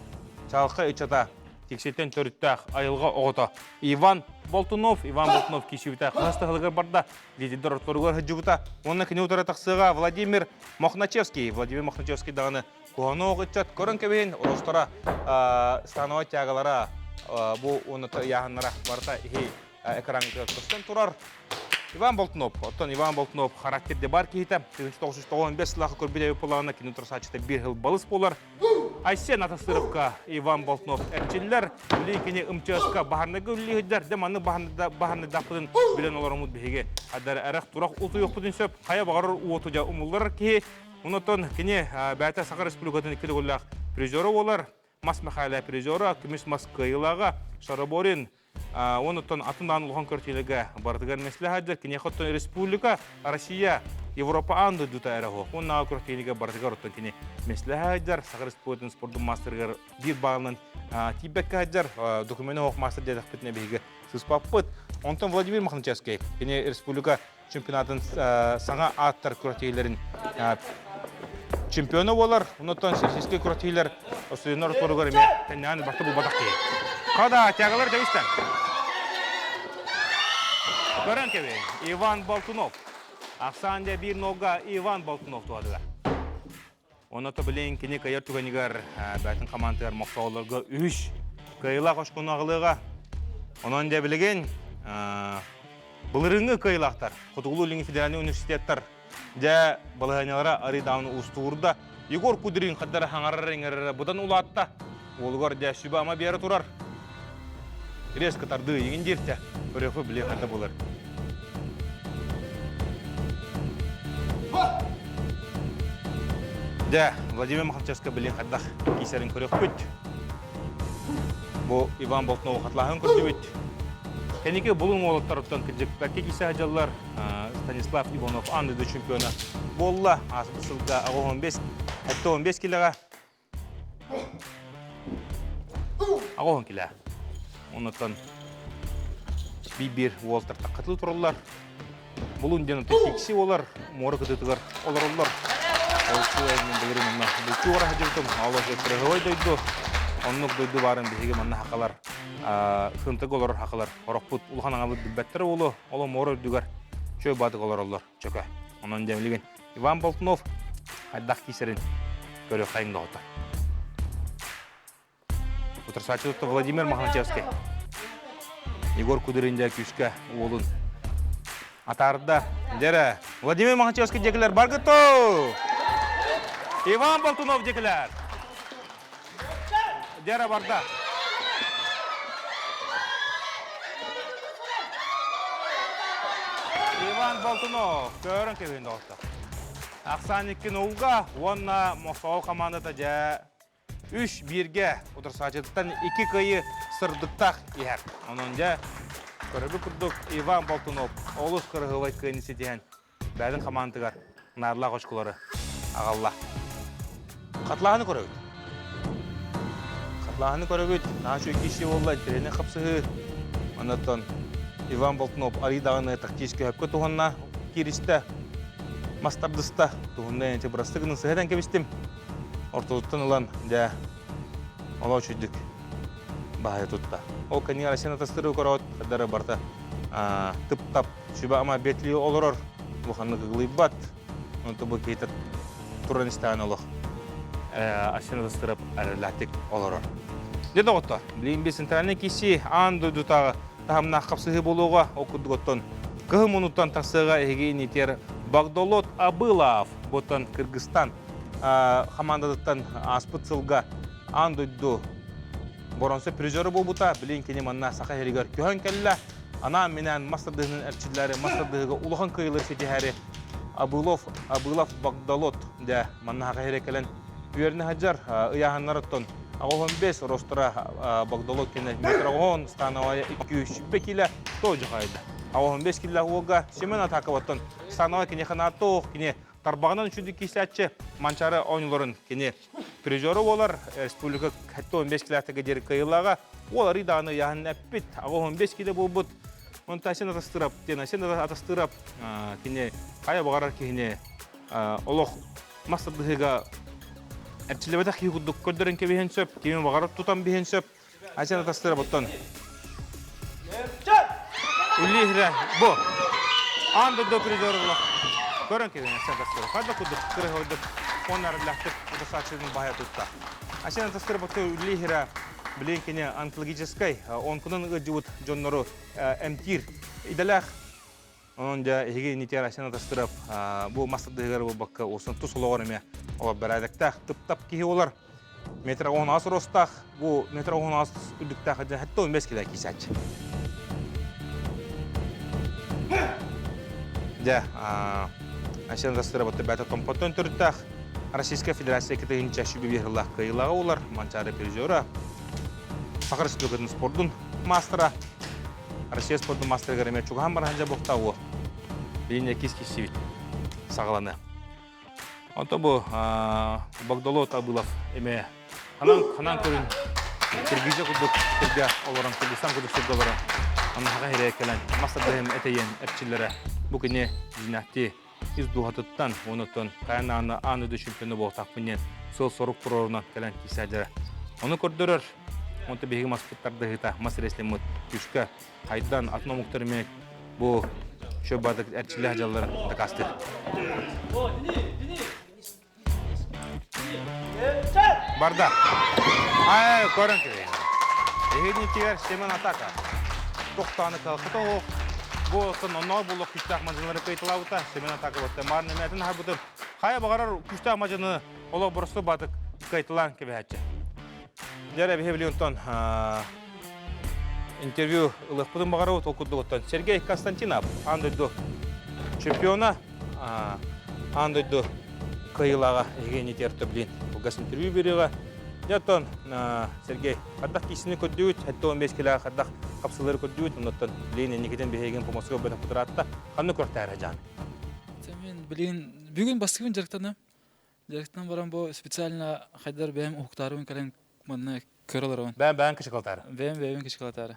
Чалка ыччата Тикситтэн төрүттээх айылҕа оҕото Иван Болтунов. Иван Болтунов киирсибитэ хаһыс таһылыгар барда, лидердэр ортолоругар сылдьыбыта. Уонна кини утары тахсыаҕа Владимир Мохначевский. Владимир Мохначевский даҕаны куһаҕан ыччат көрөн кэбиһин, оростора становой тягалара бу уонна ыйааһыннара барыта иһи экраҥҥа көстөн турар. Иван Болтунов. Оттон Иван Болтунов характерде бар киһитэ. 1995 сыллаахы көрбүт эбит буоллаҕына кини утарсааччыта биир сыл балыс буолар. Айсен Атастыровка Иван Болтунов эрчиллэр. Билии кини МЧС-ка баһарныга үллиһидэр. Дэ маннык баһарныдахпытын билэн олороммут биһиги. Адар эрэх турах утуйуохпутун сөп. Хайа баҕарар уоту дьа умулларар киһи. Онотон кини бэйэтэ Саха Республикатын икки төгүллээх призера буолар. Мас Михайлов призера, көмүс мас кыайыылааҕа Шараборин Онуттан атын даҕаны улахан көртүүлэргэ барытыгар мэслэ сылдьар. Киниэхэ оттон республика, Россия, Европа аан дойдута эрэ суох. Уоннааҕы күрэхтэһиилэргэ барытыгар оттон кини мэслэ сылдьар. Саха Республикатын спордун маастарыгар биир баалынан тиийбэккэ сылдьар. Докумена суох маастар диэтэхпитинэ биһиги сыспаппыт. Онтон Владимир Мохначевский кини республика чемпионатын саҥа ааттар күрэхтэһиилэрин чемпиона буолар. Онтон сельскэй күрэхтэһиилэр студеннар ортолоругар эмиэ тэннээн барта булбатах киһи. Хада, тягалар тэбистэн. Көрөн кэби, Иван Болтунов. Ахсаан дьэ биир нолга Иван Болтунов туһадыга. Онно билин кини кыайар түгэнигэр бэйтин хамаандатыгар мохсоҕолорго үһүс кыайыылаах очкону аҕалыаҕа. Онон дьэ билигин былырыыҥҥы кыайыылаахтар Хотугулуу-Илиҥҥи федеральнай университеттар дьэ балаһыанньалара арыый даҕаны уустугурда. Егор Кудрин хардара хаҥарар-иҥэрэрэ быдан улаатта. Уолугар дьэ сүбэ-ама биэрэ турар. Резко тардыы игин дииртэ. Көрүөхпүт билиэх ханна буолар. Дьэ, Владимир Махачевскай билин хайдах киисэрин көрүөхпүт. Бу Иван Болтунов хатлааһын көрдүбүт. Кэнники булун уолаттарыттан кырдьык бэркэ киисэ сылдьаллар. Станислав Иванов аан дойду чемпиона буолла. Ааспыт сылга 85 75 килоҕа Аҕоһун килээ. Оннуттан биир-биир уолтар таххатылыы тураллар. Булун диэн тикси олар, муора кытыытыгар олороллор. Ол мен былырын онно булчу ора сылдьыбытым. Ол кырыһыбай дойду. Оннук дойду баарын биһиги манна хакалар сынтык олорор хакалар орохпут улахан аҥабыт билбэттэр уолу. Ол муора үрдүгэр чөй баатык олороллор чөкө. Онон дэмилигин Иван Болтунов хайдах киисэрин көрүөххэйиҥ доҕоттор. Утарсааччы тутта Владимир Мохначевский. Егор Кудырин дьэ күүскэ уолун атаарда. Дьэрэ, Владимир Мохначевский дьэкилэр баргытто! Иван Болтунов дьэкилэр! Дьэрэ барда. Иван Болтунов көрөн кэбиһин доҕоттор. Ахсаан икки нулга уонна Мохсоҕол хамаандата дьэ үс бииргэ утарсааччытыттан икки кыайыы сырдыктаах иһэр. Онон дьэ көрөргүт курдук Иван Болтунов олус кыраһыабай кыайыыны ситиһэн бэйэтин хамаандатыгар наадалаах очколары аҕалла. Хатлааһыны көрөбүт. Хатлааһыны көрөбүт. Наһаа үчүгэй киирсии буолла, интэриэһинэй хапсыһыы. Оннуттан Иван Болтунов арыый даҕаны тактическай өпкө туһанна, кииристэ, мас тардыста. Туһунна ити бырастыы гынан сыһытан кэбистим. Ортотуттан ылан, дьэ, олоо үчүйдүк баһайа тутта. Ол кэннигэр Арсен Атастыры көрөөт, дары барыта тып-тап сүбэ-ама биэтлии олорор, улаханнык ыгылыйбат. Онто бу киһитэ туран истэҕин олох Арсен Атастыров эрэллээхтик олорор. Дьэ доҕоттор, билигин би центральный киси аан дойдутааҕы таһымнаах хапсыһыы буолуоҕа, ол курдук оттон кыһын мунуттан тахсыаҕа эһиги инитиэр Багдолот Абылов ботан Кыргызстан хамаандатыттан ааспыт сылга аан дойду боронсо призеры буолбута. Билин кини манна Саха сиригэр көһөн кэллэ. Анаан-минээн мас тардыһыынан эрчиллээри, мас тардыһыыга улахан кыайыылары ситиһээри Абылов, Абылов Багдалот дэ манна Саха сирэ кэлэн үөрэнэ сылдьар. Ыйааһыннарыттан 85 ростара Багдалот кэнэ метр оҕоһон становая 200 кило тоже хайда. 85 кило уолга Семен Атаковаттан становая киниэхэ нааттоох кини тарбаҕынан үчүгдүк киисээччи Манчаары оонньууларын кини призеры буолар. Республика 15 километрга диэри кыайыылааҕа. Уол арый даҕаны ыйааһын эппит. 85 кило буолбут. Онтон Асен Атастырап диэн Асен Атастырап кини хайа баҕарар киһини олох мас тардыһыыга эрчиллибэтэх киһи курдук көрдөрөн кэбиһэн сөп, кими баҕарар тутан биһэн сөп. Айсен Атастырап оттон Үллиһирэ бу аан дойду призеры көрөн кэбиһэн Айсен Атастырап хайда курдук кырыһойдук оннарыллахтык удасааччытын баһа тутта. Айсен Атастырап оттон үллиһирэ билин кини онкологическай онкунан ыалдьыбыт дьоннору эмтиир идэлээх. Онон дьэ эһиги иннитигэр Айсен Атастыров бу мас тардыһыгар буолбакка уосын тус олоҕор эмиэ олор бэрээдэктээх тып-тап киһи болар. Метр 16 ростаах, бу метр 16 үрдүктээх дьэ хэтте 15 килэ киисээччи. Дьэ, Айсен Атастыров бэйэтэ Томпоттон төрүттээх Российская Федерация кытыһынча сүбэ биһырлаах кыайыылааҕа болар Манчаары призера, Саха Республикатын спордун маастара, Россия спордун маастарыгар эмиэ чугаһан баран дьэ буохтаа Билин кис киссибит саҕаланы. Онто бу Богдолот Абылов эмиэ ханан ханан көрүн Киргизия курдук сиргэ олорон, Кыргызстан курдук сиргэ олорон, аннаһаҕа хирээ кэлэн, мас тардыһым этэйэн эрчиллэрэ бу кини дьинэхти ис дууһатыттан, онуттан хайан ааны аан дойду чемпиона буолтаахпын диэн сыал-сорук туруорунан кэлэн киисээдьэрэ. Ону көрдөрөр, онто биһиги маспыт тардыһыыта, мас реслиммыт күүскэ хайдан атын омуктар эмиэ бу шөббатык эрчиллэх дьалларын дакаастыыр. Барда. Ай, көрөн кэлин. Эһигинитигэр Семен Атака. Тохтааны калхыта оһох. Бу оттон онноо буллох күстээх мадьынлары кыйтылаабыта. Семен Атака батта маар нэмэтин аһарбытым. Хайа баҕарар күстээх мадьыны олох боросту батык кыйтылаан кэбиһээччи. Дьэ, биһи билигин онтон интервью ылыахпытын баҕарабыт ол курдук оттон Сергей Константинов аан дойду чемпиона, аан дойду кыайыылааҕа Евгений Тертоблин кылгас интервью биэриэҕэ. Дьэ оттон Сергей, хардах киисини көрдүгүт, 75 килэҕэ хардах хапсылары көрдүгүт, оннуттан билигин инникитин биһигин помосуга бөтөх кутураатта ханна көртөөрө жан? Мен билигин бүгүн бастыгын дьарыктанам. Дьарыктан баран бу специально хайдар бэйэм уһуктаарыбын кэлэн манна көрө олоробун. Бэйэм бэйэм кычыкылатаары. Бэйэм бэйэбин кычыкылатаары.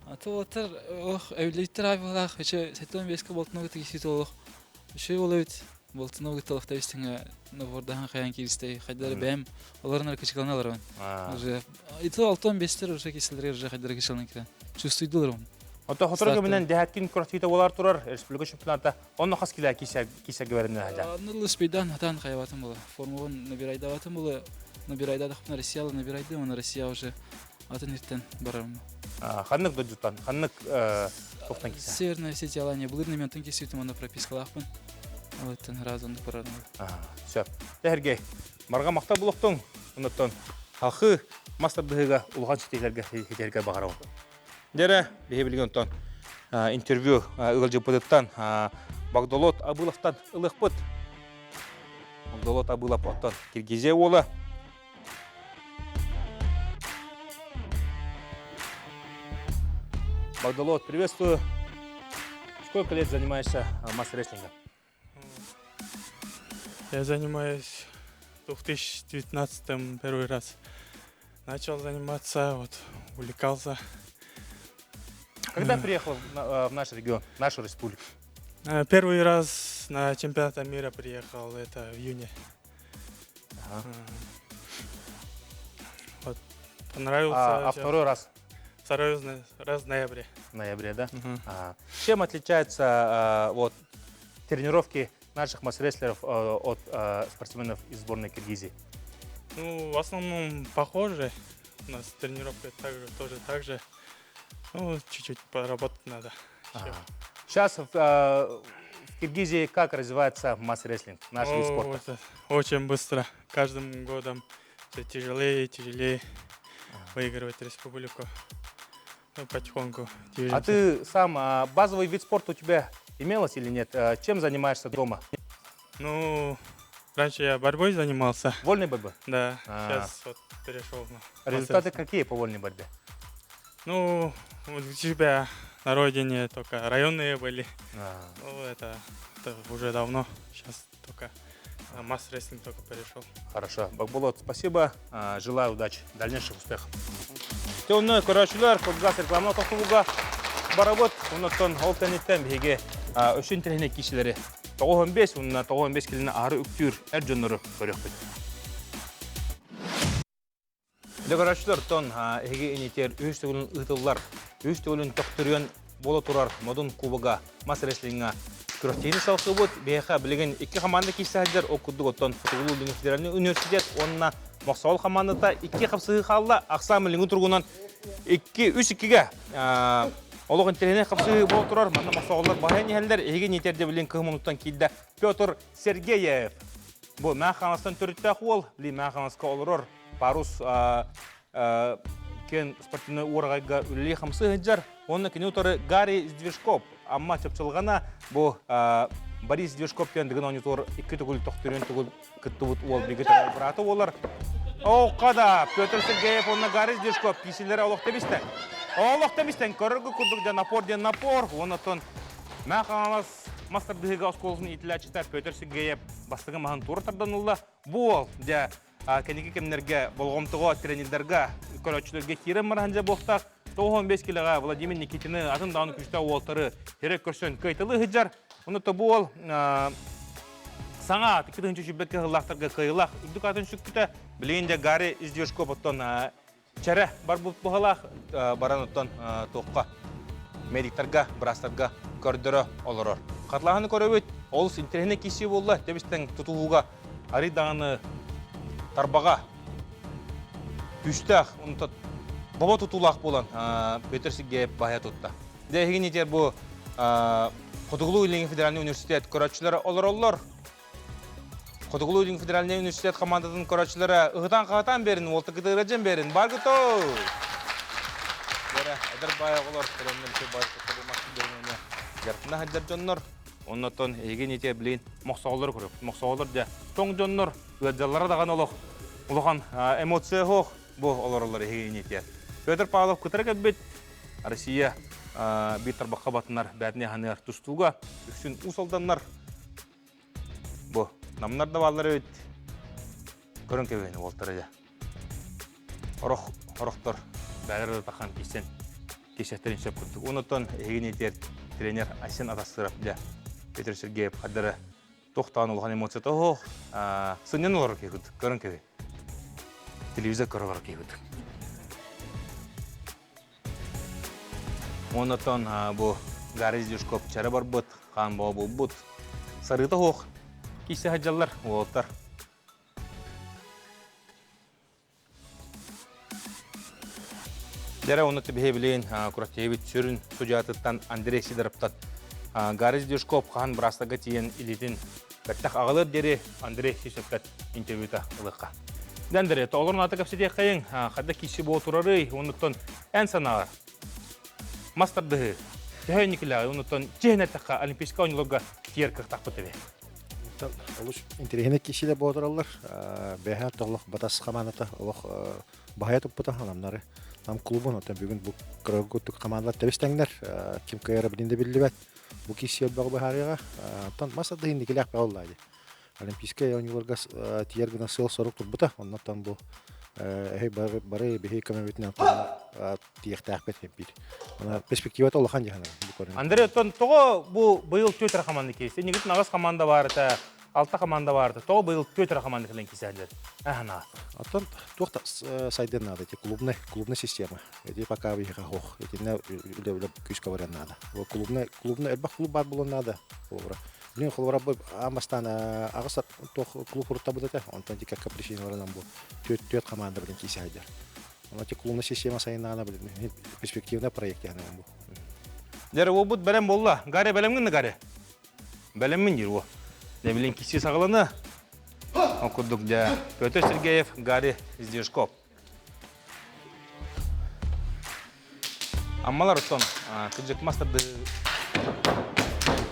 Аты уолаттар ох эвлиттер айбалаах өчө 75-ке болтунуга тигисит олох. Үшүй ол эбит болтунуга талахта истиңе новордахан хаян киристей хайдар бэйэм оларынар кычыкылана олоробун. Уже ити алтон бестер уже киселер уже хайдар кычылан кирен. Чувствуйдулар он. Ото хотору көмүнэн дьэһэткин күрэхтиитэ буолар турар республика чемпионата онно хас килэ киисэ кэбэринэ сылдьар? Ныллыс бейдан хатан хайабатын була. Формугун набирайдабатын була. Набирайда дахпына Россияла набирайды, оны Россия уже атын иртен барарым. Ханнык дойдуттан, ханнык тоқтан кисе? Северная Осетия Алания былырны мен тын кесүтүм онно пропискалаахпын. Олеттен разонды барарым. Сөп. Сергей, марга мақта булуқтың, оннотон халқы мастер быһыга улахан ситиилэргэ хитерге баҕарабын. Дьэрэ, биһи билигин онтон интервью ыалдьыппытыттан Багдолот Абыловтан ылыахпыт. Багдолот Абылов оттон Киргизия уола. Багдолот, приветствую. Сколько лет занимаешься мас-рестлингом? Я занимаюсь в 2019 первый раз. Начал заниматься, вот, увлекался. Когда приехал в наш регион, в нашу республику? Первый раз на чемпионат мира приехал, это в июне. Вот, понравился. А второй раз? Второй раз в ноябре. В ноябре, да? Угу. А. Чем отличаются вот, тренировки наших мас-рестлеров от спортсменов из сборной Киргизии? Ну, в основном похожи. У нас тренировка также, тоже так же. Ну, чуть-чуть поработать надо. Ага. Сейчас в В Киргизии как развивается масс-рестлинг, наш вид спорта? Очень быстро. Каждым годом все тяжелее и тяжелее выигрывать республику. Ну, потихоньку движемся. А ты сам, базовый вид спорта у тебя имелось или нет? Чем занимаешься дома? Ну, раньше я борьбой занимался. Вольной борьбой? Да, сейчас вот перешел на Результаты какие по вольной борьбе? Ну, вот у тебя на родине только районные были. Ну, это уже давно. Сейчас только масс-рестлинг только перешел. Хорошо. Бакболот, спасибо. Желаю удачи, дальнейших успехов. Онно көрөөччүлэр кылгас реклама тохтууга барабыт. Оннуттан ол кэнниттэн биһиги өссө интэриэһинэй киһилэри 95 уонна 95 килини аһары үктүүр эр дьоннору көрүөхпүт. Дегорачтар тон эһиги инитер үһүс төгүлүн ыытыллар, үһүс төгүлүн төхтүрүөн буола турар Модун Кубога мас рестлиҥҥа күрэхтэһиини салҕыыбыт. Биһиэхэ билигин икки хамаанда киирсэ сылдьар, ол курдук оттон Хотугулуу-Илиҥҥи федеральнай университет уонна Мохсоҕол хамаандата икки хапсыһыы хаалла. Ахсаан билиҥҥи туругунан 2-3-2-гэ олох интэриэһинэй хапсыһыы буола турар. Манна Мохсоҕоллор баһыйан иһэллэр. Эһиги инитер билин кыһын муннуттан киирдэ Петр Сергеев. Бу Мэҥэ Хаҥаластан төрүттээх уол, били Мэҥэ Хаҥаласка олорор Парус киэн спортивнай уораҕайга үлэлии-хамсыы сылдьар. Уонна кини утары Гарри Сдвижков, Амма чыпчылҕана бу Борис Сдвижков диэн Дыгын оонньуутугар икки төгүл төхтүрүөн төгүл кыттыбыт уол бигэ төрөөбүт быраата буолар. Оокка да Петр Сергеев уонна Гарри Сдвижков киисилэрэ олох тэбистэн. Олох тэбистэн көрөргө курдук дьэ напор диэн напор. Уонна Мэҥэ Хаҥалас мас тардыһыыга оскуолатын иитиллээччитэ Петр Сергеев бастакы маһын туора тардан ылла. Бу уол дьэ кэнники кэмнэргэ болҕомтоҕо тренердэргэ, көрөөччүлэргэ киирэн баран дьэ буохтаах 95 килоҕа Владимир Никитины атын даҕаны күүстээх уолтары сирэй көрсөн кыайталыы сылдьар. Онно бу уол саҥа 2021 сыллаахтарга кыайыылаах үрдүк аатын сүкпүтэ. Билигин дьэ Гарри Издержков оттон чэрэ барбыт быһалаах баран оттон туохха медиктарга, быраастарга көрдөрө олорор. Хатылааһыны көрөбүт, олус интэриэһинэй киирсии буолла, тэбистэн тутуһууга арый даҕаны тарбаҕа күүстээх, онтон бобо тутуулаах буолан Петр Сергеев баһыйа тутта. Дьэ, эһигини этэр бу Хотугулуу-Илиҥҥи федеральнай университет көрөөччүлэрэ олороллор. Хотугулуу-Илиҥ федеральнай университет командатын көрөөччүлэрэ ыһытан-хаһытан берин, уолта кытыыра берин, бар готов! Бэрэ, эдэр баай оҕолор, кэлэннэр үчүгэй баай дьарыктана сылдьар дьоннор, оннотон эһиги нити билин мохсоҕоллору көрөбүт. Мохсоҕоллор дьэ тоҥ дьоннор ыалдьаллара даҕаны олох улахан эмоция суох бу олороллор эһиги инитиэр. Петр Павлов кытары кэлбит Россия биир тарбахха батынар бээтини ханыар тустууга үксүн уус алданнар бу намнар да бааллар эбит көрөн кэбиһин уолтара дьэ орох орохтор бээлэр да тахан кисэн кисэхтэрин сөп курдук. Онуттан эһигини этэр тренер Айсен Атастыров дьэ Петр Сергеев хардара тохтоон улахан эмоцията оһох сынньан олорор киһи курдук көрөн кэби телевизор көрө олорор киһи курдук. Оннотон бу Гарри Дюшков чара барбыт, хаан боо булбут. Сарыыта оһох кисе сылдьаллар уолаттар. Дьэрэ онно түбэһэ Курактеевич сүрүн судьятыттан Андрей Сидоровтан Гарри Дюшков хаһан бырастарга тиийэн илиитин бэттэх аҕалыар диэри Андрей Сисөппөт интервьюта ылыахха. Андрей, тоҕолорун аты кэпсэтиэххэйиҥ, хайда киси буо турарый, оннуттан эн санааҕар мас тардыһыы төһө инникилээҕий, оннуттан чиһин эттэххэ Олимпийскай оонньууларга тиийэр кыахтаахпыт эбит. Олус интэриэһинэй киһилэр буолаллар. Бэһэ олох батас хамаандата олох баһайа туппута анамнары. Нам клубун оттон бүгүн бу кыргыттык хамаандалар тэбис-тэҥнэр. Ким кыайара билин да биллибэт. Бу киһи элбэҕи быһаарыаҕа. Оттон мас да инникилээх буолла дии. Олимпийскай оонньууларга тиийэр гына сыал-сорук турбута. Оннуттан бу эһи бары бары биһи көмөбүтүнэн тиийиэхтээхпит биир. Перспективата улахан дьаһана. Андрей, оттон тоҕо бу быйыл түөрт команда киирсэ? Иннигитин аҕыс команда баар этэ, алта команда баар этэ. Тоҕо быйыл түөрт команда кэлэн киирсэллэр? Аһана. Оттон туох да сайдыан наада эти клубный клубный система. Эти пока биһиэхэ суох. Итиннэ үлэ үлэ күүскэ барыан наада. Клубный клубный элбэх клуб баар буолуон наада. Холобура. Билин холобура бу аан бастаан аҕыс туох клуб уруттабыт этэ. Онтон кэккэ причиналарынан бу түөрт түөрт команда билин киирсэ сылдьар. Эти клубная система сайыннаҕына билин перспективный проект яһана бу. Дьэ, уолбут бэлэм буолла. Гарри бэлэмҥин да, Гарри? Бэлэммин диир уо. Дьэ билин киси саҕалана. Ол курдук дьэ Петр Сергеев, Гарри Издержков. Аммалар оттон кыдьык мастарды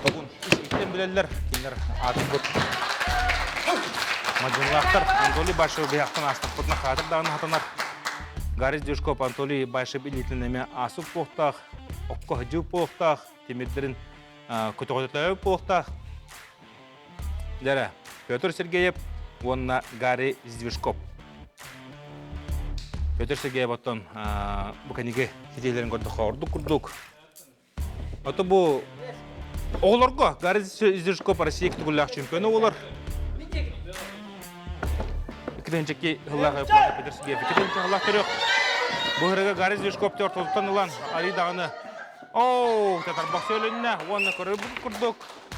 тобун ис билэллэр. Кинилэр аатырбыт мадьынылаахтар Анатолий Башев быһахтан аастаппытына хаатыр даҕаны хатанар. Гарри Дюшков Анатолий Башев илиитинэн эмиэ аасып буохтаах, окко хадьыы буохтаах, тимирдэрин көтөҕөтөтөөбүт буолуохтаах. Дьэрэ, Петр Сергеев уонна Гарри Сдвижков. Петр Сергеев оттон бу кэниги ситиһилэрин көрдөххө ордук курдук. Ото бу оҕолорго Гарри Сдвижков Россия төгүллээх чемпиона буолар. Иккитинчики сыллаах Петр Сергеев иккитинчи сыллаах төрүөх. Бу ырыга Гарри Сдвижков ортотуттан ылан арый даҕаны Оу, татарбах сөөлүннэ уонна көрөрбүт курдук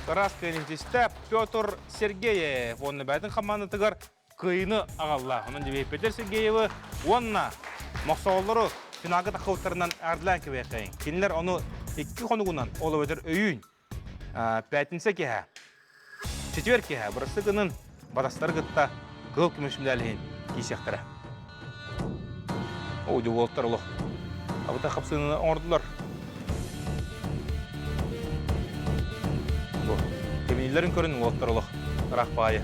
ыраас теннисистэ Петр Сергеев уонна бэйэтин хамаандатыгар кыайыыны аҕалла. Онон дьэ Петр Сергеевы уонна Мохсоҕоллору финалга таххыбыттарынан эҕэрдэлээн кэбиһиэххэйиҥ. Кинилэр ону икки хонугунан, ол эбэтэр өйүүн, пятница киэһэ, четверг киэһэ бырастыы гынын батастары кытта кыһыл көмүс мэдээлиһин киисиэхтэрэ. Оо, дьэ уолаттар олох абыта хапсыыны оҥордулар. Бу кэбиниллэрин көрүн уолаттар олох ыраах баайы.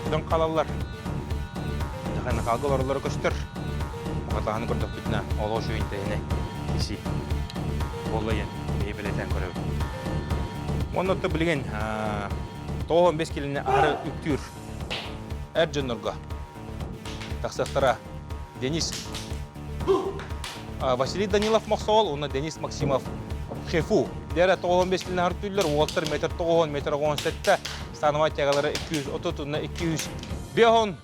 Дьон хаалаллар. Дьахайна хаалга олороллоро көстөр. Мухатаһаны көрдөхпүтүнэ олох үчүгэй интэриэһинэй киси буолла диэн биһи бэлиэтээн көрөбүт. Уонна отто билигин 95 килини аһары үктүүр эр дьоннорго тахсыахтара Денис Василий Данилов Мохсоҕол уонна Денис Максимов Хефу. Дэрэ 95 килини аһары үктүүллэр, уолаттар метр 90, метр 97, становай тягалары 230 уонна 205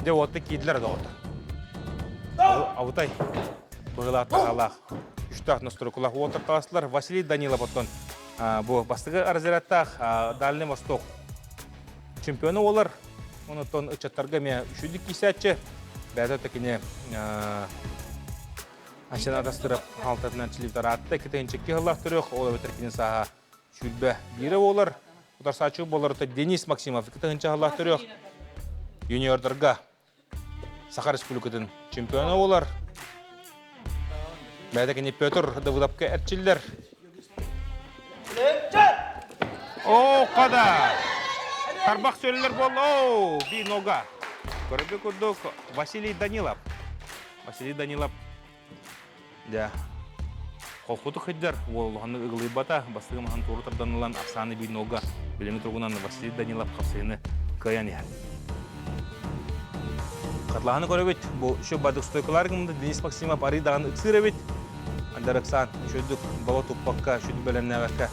дьэ уолаттар киирдилэр доҕоттор. Абытай быһыылаах-таһаалаах үстээх нострокулаах уолаттар таҕыстылар. Василий Данилов оттон бу бастакы разрядтаах Дальний Восток чемпиона буолар. Онтон ыччаттарга эмиэ үчүгдүк киисээччи. Бэйэтэ такини Айсен Атастыров хаалтатынан чилибитар аатта китинчикки сыллаах төрүөх, ол эбэтэр кини сааһа 21 буолар. Утарсааччы буолар Денис Максимов 2 сыллаах төрүөх юниордарга Саха Республикатын чемпиона буолар. Бэйэтэ кини Петр Давыдовка эрчиллэр. О, қада! Тарбах сөллөр буолла. О, би нога. Көрөргө курдук Василий Данилов. Василий Данилов дьэ холкутук сылдьар уол улаханнык ыгылыйбата бастакы маһын туору тардан ылан ахсааны биир нолга билиҥҥи туругунан Василий Данилов хапсыһыыны кыайан иһэр. Хатлаһаны көрөбүт. Бу үчү бадык стойкалар гыммыт Денис Максимов арый даҕаны ыксыыр эбит. Андарыксан үчүгдүк бала туппакка, үчүгдүк бэлэмнээбэккэ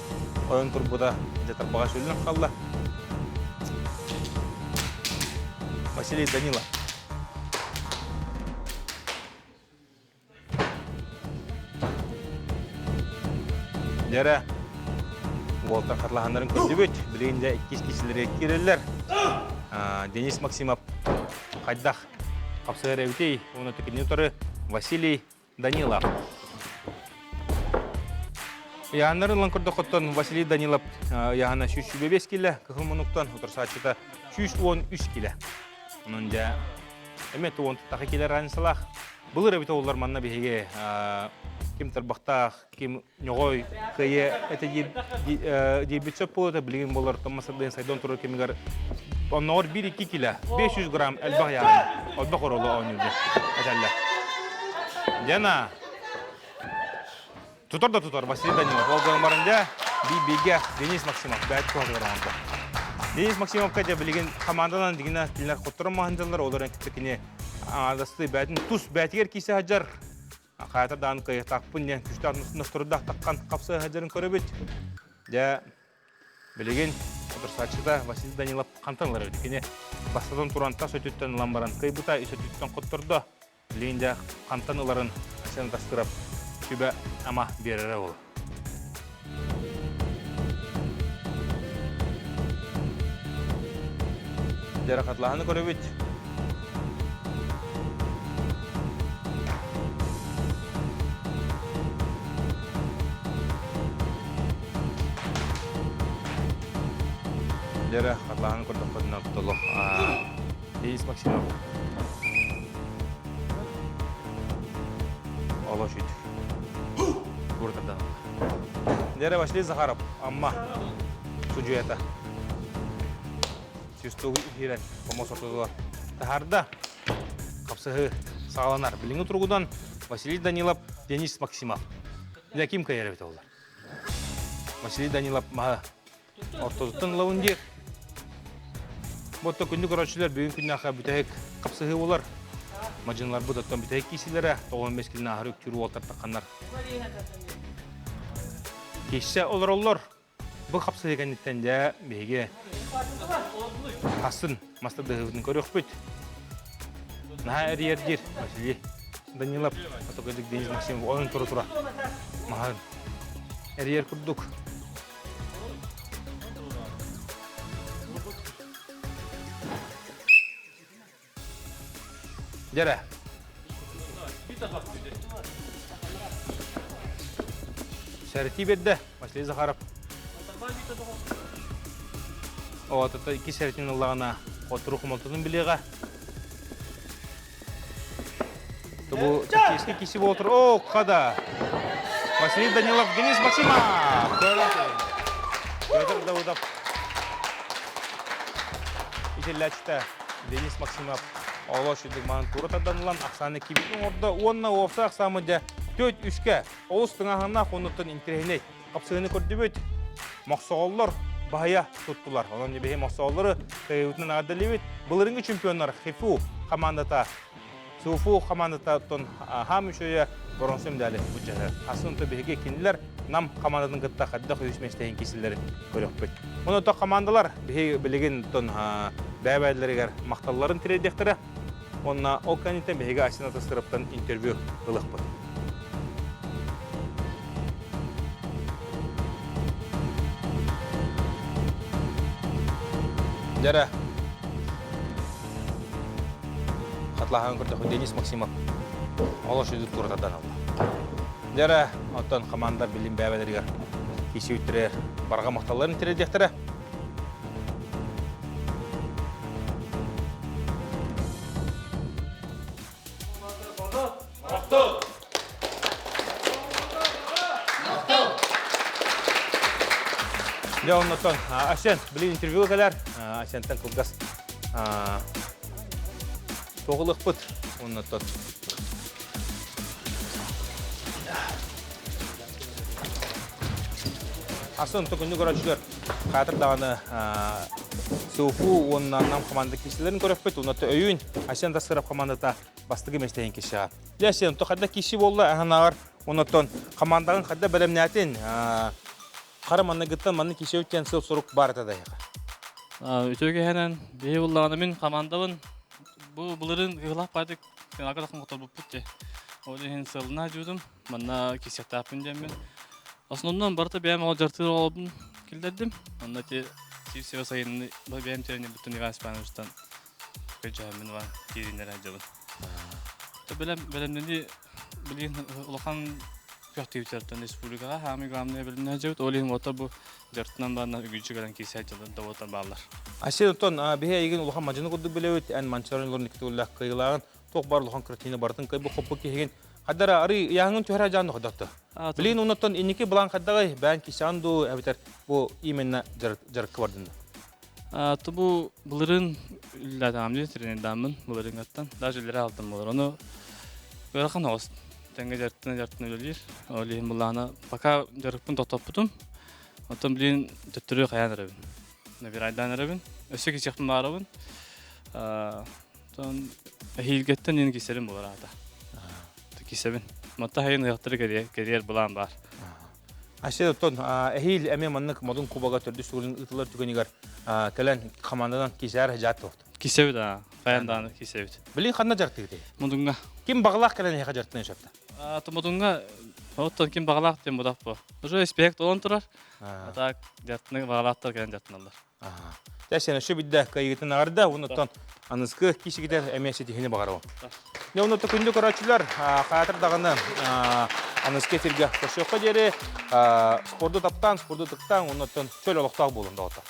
ойон турбута дьэ тарбаҕа сүллэн хаалла. Василий Данилов. Дьэрэ, уолтар харлаһаннарын көрдүбүт. Билигин дьэ иккис киһилэри киирэллэр. Денис Максимов хайдах хапсыһар эбитий? Уонна тикини утары Василий Данилов. Ыйааннарын ылан көрдөххөттөн Василий Данилов ыйаана 125 килэ, кыһыл мунуктан утарсааччыта 113 килэ. Онон дьэ эмиэ туон тахы килэ разницалаах. Былыр эбитэ оллар манна биһиги ким тарбахтаах, ким ньоҕой кыайа этэ диирбит сөп буолуо билигин буолар Томас Сардын сайдан турар кэмигэр онноҕор 1-2 кило 500 грамм элбэх яҕын элбэх оролу оонньуурду этэллэр. Дьана тутар да тутар Василий Данилов ол гынан баран дьэ биир-бииргэ Денис Максимов бэйэт туһатыгар оҥордо. Денис Максимовка дьэ билигин хамаанданан дигинэ кинилэр хотторон маһындаллар олор кини аҥаардастыы бэйэтин тус бэйэтигэр киирсэ сылдьар Хаата даан кыайыахтаахпын диэн күстээх ностордаах таххан хапсыа сылдьарын көрөбүт. Дьэ, билигин утарсааччыта Василий Данилов хантан ылар эбит. Кини бастатан туран тас өтүттэн ылан баран кыайбыта, үс өтүттэн хоттордо. Билигин дьэ хантан ыларын Асен Тастыров сүбэ-ама биэрэрэ буолуо. Дьарахатлаһаны көрөбүт. Дьэрэ, хатылаһан көрдөхпүтүнэ толох Денис Максимов Оло шүт. Куртардан Дьэрэ Василий Захаров, Амма судьуйата. Свистогу иһирэн помос ортотугар таһаарда. Хапсыһыы саҕаланар. Билиҥҥи туругунан Василий Данилов, Денис Максимов. Дьэ ким кыайар эбит олар? Василий Данилов маһы ортотуттан ылабын диир. Бу күндү көрөөччүлэр бүгүн күннээхэ бүтэһик хапсыһыы болар. Мадьыныларбыт оттон бүтэһик киисилэрэ 95 килин аһары үктүүр уолтар тахханнар. Кииссе олороллор. Бу хапсыһыы кэнниттэн дьэ биһиги хасын мастардыһыыбытын көрүөхпүт. Наһаа эрийэр диир Василий Данилов, отокодик Денис Максимов ойон тура-тура маһын эрийэр курдук. Дьэрэ. Сэрэтии берде Василий Захаров. Оҕотото икки сэрэтин ыллаҕына хотуру хомолтотун билиэҕэ. Бу тактический киси буолтур. О, хада! Василий Данилов, Денис Максимов! Петр Давыдов. Итиллээччитэ Денис Максимов оло шүдүк маан тура тарданылан ахсааны кибитин оҥордо уонна уопсай ахсаамы дьэ төрт үскэ олус тыҥааһыннаах оннуттан интэриэһинэй хапсыһыыны көрдүбүт. Мохсоҕоллор баһыйа туттулар. Онон биһи мохсоҕоллору кыайыытынан аҕардалыыбыт. Былырыҥҥы чемпионнар ХИФУ хамаандата СУФУ хамаандата хаам үчүгэйэ боронсу медали бучаһы. Асын то биһиги кинилэр Нам хамаандатын кытта хайдах үс миэстэһин киирсэллэрин көрүөхпүт. Онон то хамаандалар биһиги билигин тон бэйэ-бэйэлэригэр махталларын тириэрдиэхтэрэ. Уонна ол кэнниттэн биһиги Айсен Атастыровтан интервью ылыахпыт. Дьэрэ. Хатлаһан көрдөхө Денис Максимов олох сүдү туратардан алла. Дьэрэ, оттон команда билим бэбэлэригэр киси үттэрэр барҕа махталларын тириэрдиэхтэрэ. Дьэ, оннотон Асен, билин интервью кэлэр. Асентан кылгас тоҕулукпут. Оннотон Асан токунню көрөөччүлэр хаатыр даҕаны СУФУ уонна Нам команда киирсилэрин көрөппүт. Оннотто өйүүн Асен Тасыров командата бастакы миэстэһин киирсэҕэ. Дьэ, Асен, то хайда киирси буолла аһанааҕар оннотон командаҕын хайда бэлэмнээтин хара манныгыттан маннык киирсэбит диэн сыл-сорук баар этэ да Үтүө киһинэн биһи буллаҕына мин командабын бу былырыын кыһылаах баайдык финалга тахсан хотторбуппут дии. Ол иһин сыалына дьуудум. Манна киирсиэхтээхпин диэммин. Основном барыта бэйэм оҕо дьартыыр оҕолорбун киллэрдим. Онно ити Сивцева сайынны бэйэм тренербиттэн Иван Степановичтан көдьөһөммүн ва киириннэрэ сылдьабын. Бэлэм бэлэмнэнии билигин улахан көхтүүтэртэн республикаҕа хаамый главное бэлэмнэһэ дьабыт. Ол иһин уота бу дьартынан баанна үгүчү кэлэн киирсэ дьылын да бааллар. Асил оттон биһи эйигин улахан мадьыны курдук билэбит, эн манчарын олорун икки кыйылааҕын туох бар улахан картина барытын кыйбы хоппу киһигин Хаддара арый ыйааһыҥын түһэрэ дьаан ходотто. Билин оннуттан инники былаан хаддагай бээн кисаан дуу эбэтэр бу именно дьарыкка бардын да. Бу былырын үллээтаҕым дии тренердааммын былырыҥҥаттан даже үллэрэ алтым болар. Ону ыарахан оҕус тэҥҥэ дьарыктана дьарыктана үлэлиир. Ол иһин былаана пока дьарыкпын тохтоппутум. Оттон билин төттөрү хайаан эрэбин. Набирайдаан эрэбин. Өссө кисиэхпин баарабын. Оттон эһиилгэттэн иин кисэрим буолар аата. Кисэбин. Матта хайын ыһыахтары кэрийэр былаан баар. Ася оттон эһиил эмиэ маннык модун кубога төрдүс суолун ыытылар түгэнигэр кэлэн команданан кисээр жаат туохт. Кисэбит аа. Хайан дааны кисэбит. Билин ханна жартыгыт? Модунга. Ким бағалаах кэлэн эһиэхэ жартыны сөптө? Модунга оттон ким бағалаах диэн будах бу. Уже испиэк толон турар. А так жартыны бағалаахтар кэлэн жартыналлар. Дьэ, сен өссө бидде кыайыытын аҕарда, оннуттан аныскы киисигитэр эмиэ ситиһини баҕарабын. Дьэ, оннуттан күндү көрөөччүлэр, хаатыр даҕаны аныскы эфиргэ көрсүөххэ диэри спорду таптаан, спорду тыктаан, оннуттан чөл олохтоох буолун доҕоттор.